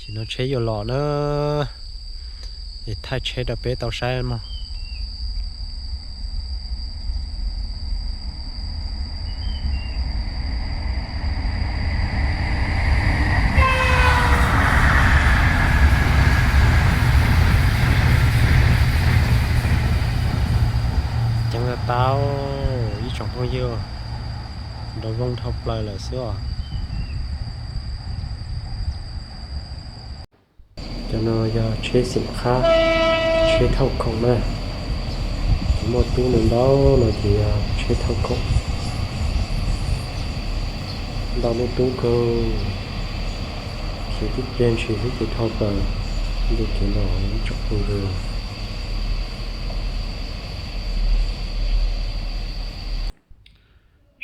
Ces no tsheb yuav los na, es thaij tsheb rau peb tau saib mog. Ceev tau tau ib tsoom phooj ywg, nrov voog dhau plaws lawm xwb os. Cov no yog tsheb xim qhab, tsheb thauj khoom na. Cov muaj tub ntau ntau no ces yog tsheb thauj khoom, ntau muaj tub kawg. Khiav tib pliag ntshis xwb ces dhau plaws ntu kev no ib tsoom phooj ywg.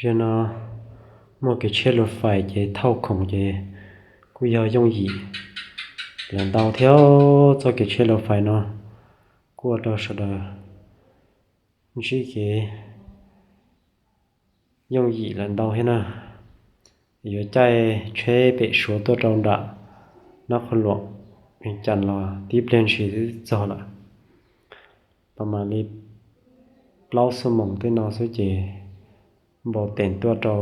Zaum no muaj kev tsheb lus fais ces thauj khoom ces kuj yog yooj yim lawm ntau thiab. Txoj kev tsheb lus fais no kuj ua rau sawv daws ntsib kev yooj yim lawm ntau thiab na. Yuav caij tsheb pem Suav tuaj rau nram Nab Qhoos Luam, Vias Cas los tib pliag ntshis twb txog lawm. Pas mam li plaub xuab moos tej no xwb ces npau tes tuaj rau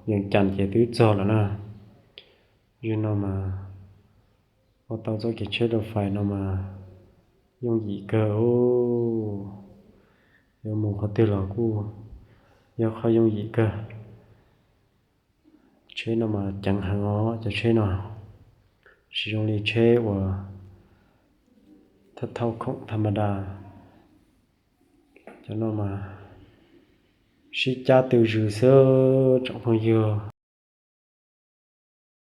Vias Cas ces twb txog lawm na. Zaum no mas ua tau txoj kev tsheb lus fais no mas yooj yim kawg. Yuav mus qhov twg los kuj yog qhov yooj yim kawg. Tsheb no mas ceev heev os cov tsheb no, tsis zoo li tsheb uas thauj khoom tha ma da. Cov no mas sib cab twj ywm xwb tsoom phooj ywg.